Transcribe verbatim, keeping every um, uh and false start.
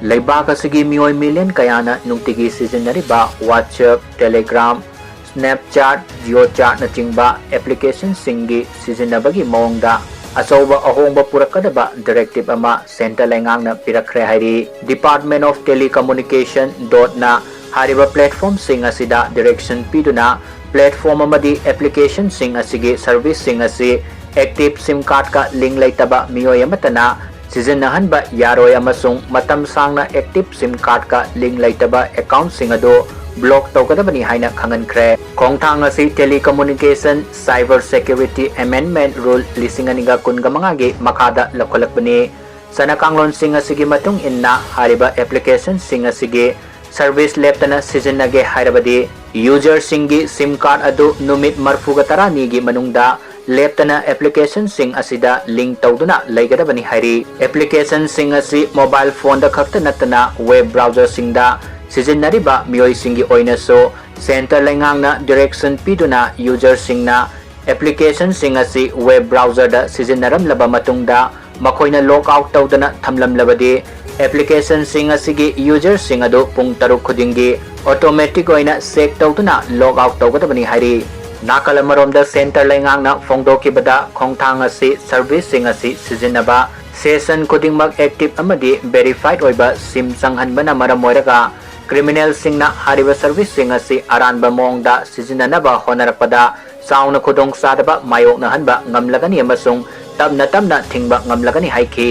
ꯂꯩꯕꯥꯛ ꯑꯁꯤꯒꯤ ꯃꯤꯑꯣꯏ ꯃꯤꯂꯤꯌꯟ ꯀꯌꯥꯅ ꯅꯨꯡꯇꯤꯒꯤ ꯁꯤꯖꯤꯟꯅꯔꯤꯕ WhatsApp, Telegram, Snapchat, GeoChatꯅꯆꯤꯡꯕ applicationꯁꯤꯡꯒꯤ ꯁꯤꯖꯤꯟꯅꯕꯒꯤ ꯃꯑꯣꯡꯗ ꯑꯆꯧꯕ ꯑꯍꯣꯡꯕ ꯄꯨꯔꯛꯀꯗꯕ directive ꯑꯃ centre ꯂꯩꯉꯥꯛꯅ ꯄꯤꯔꯛꯈ꯭ꯔꯦ ꯍꯥꯏꯔꯤ꯫ Department of Telecommunication DOTꯅ ꯍꯥꯏꯔꯤꯕ platformꯁꯤꯡ ꯑꯁꯤꯗ direction ꯄꯤꯗꯨꯅ platform ꯑꯃꯗꯤ applicationꯁꯤꯡ ꯑꯁꯤꯒꯤ serviceꯁꯤꯡ ꯑꯁꯤ active SIM cardꯀ link ꯂꯩꯇꯕ ꯃꯤꯑꯣꯏ ꯑꯃꯠꯇꯅ ꯁꯤꯖꯤꯟꯅꯍꯟꯕ ꯌꯥꯔꯣꯏ ꯑꯃꯁꯨꯡ ꯃꯇꯝ ꯁꯥꯡꯅ active SIM cardꯀ link ꯂꯩꯇꯕ accountꯁꯤꯡ ꯑꯗꯨ block ꯇꯧꯒꯗꯕꯅꯤ ꯍꯥꯏꯅ ꯈꯪꯍꯟꯈ꯭ꯔꯦ꯫ ꯈꯣꯡꯊꯥꯡ ꯑꯁꯤ Telecommunication Cyber Security Amendment Rule ꯂꯤꯁꯤꯡ ꯑꯅꯤꯒ ꯀꯨꯟꯒ ꯃꯉꯥꯒꯤ ꯃꯈꯥꯗ ꯂꯧꯈꯠꯂꯛꯄꯅꯤ꯫ ꯆꯠꯅ ꯀꯥꯡꯂꯣꯟꯁꯤꯡ ꯑꯁꯤꯒꯤ ꯃꯇꯨꯡ ꯏꯟꯅ ꯍꯥꯏꯔꯤꯕ applicationꯁꯤꯡ ꯑꯁꯤꯒꯤ service ꯂꯦꯞꯇꯅ ꯁꯤꯖꯤꯟꯅꯒꯦ ꯍꯥꯏꯔꯕꯗꯤ userꯁꯤꯡꯒꯤ SIM card ꯑꯗꯨ ꯅꯨꯃꯤꯠ ꯃꯔꯤꯐꯨꯒ ꯇꯔꯥꯅꯤꯒꯤ ꯃꯅꯨꯡꯗ ꯂꯦꯞꯇꯅ applicationꯁꯤꯡ ꯑꯁꯤꯗ link ꯇꯧꯗꯨꯅ ꯂꯩꯒꯗꯕꯅꯤ ꯍꯥꯏꯔꯤ꯫ Applicationꯁꯤꯡ ꯑꯁꯤ mobile phoneꯗ ꯈꯛꯇ ꯅꯠꯇꯅ web browserꯁꯤꯡꯗ ꯁꯤꯖꯤꯟꯅꯔꯤꯕ ꯃꯤꯑꯣꯏꯁꯤꯡꯒꯤ ꯑꯣꯏꯅꯁꯨ centre ꯂꯩꯉꯥꯛꯅ direction ꯄꯤꯗꯨꯅ userꯁꯤꯡꯅ applicationꯁꯤꯡ ꯑꯁꯤ web browserꯗ ꯁꯤꯖꯤꯟꯅꯔꯝꯂꯕ ꯃꯇꯨꯡꯗ ꯃꯈꯣꯏꯅ log out ꯇꯧꯗꯅ ꯊꯝꯂꯝꯂꯕꯗꯤ applicationꯁꯤꯡ ꯑꯁꯤꯒꯤ userꯁꯤꯡ ꯑꯗꯨ ꯄꯨꯡ ꯇꯔꯨꯛ ꯈꯨꯗꯤꯡꯒꯤ automatic ꯑꯣꯏꯅ check ꯇꯧꯗꯨꯅ log out ꯇꯧꯒꯗꯕꯅꯤ ꯍꯥꯏꯔꯤ꯫ ꯅꯥꯀꯜ ꯑꯃꯔꯣꯝꯗ centre ꯂꯩꯉꯥꯛꯅ ꯐꯣꯡꯗꯣꯛꯈꯤꯕꯗ ꯈꯣꯡꯊꯥꯡ ꯑꯁꯤ serviceꯁꯤꯡ ꯑꯁꯤ ꯁꯤꯖꯤꯟꯅꯕ session ꯈꯨꯗꯤꯡꯃꯛ active ꯑꯃꯗꯤ verified ꯑꯣꯏꯕ SIM ꯆꯪꯍꯟꯕꯅ ꯃꯔꯝ ꯑꯣꯏꯔꯒ criminalꯁꯤꯡꯅ ꯍꯥꯏꯔꯤꯕ serviceꯁꯤꯡ ꯑꯁꯤ ꯑꯔꯥꯟꯕ ꯃꯑꯣꯡꯗ ꯁꯤꯖꯤꯟꯅꯅꯕ ꯍꯣꯠꯅꯔꯛꯄꯗ ꯆꯥꯎꯅ ꯈꯨꯗꯣꯡꯆꯥꯗꯕ ꯃꯥꯌꯣꯛꯅꯍꯟꯕ ꯉꯝꯂꯒꯅꯤ ꯑꯃꯁꯨꯡ ꯇꯞꯅ ꯇꯞꯅ ꯊꯤꯡꯕ ꯉꯝꯂꯒꯅꯤ ꯍꯥꯏꯈꯤ꯫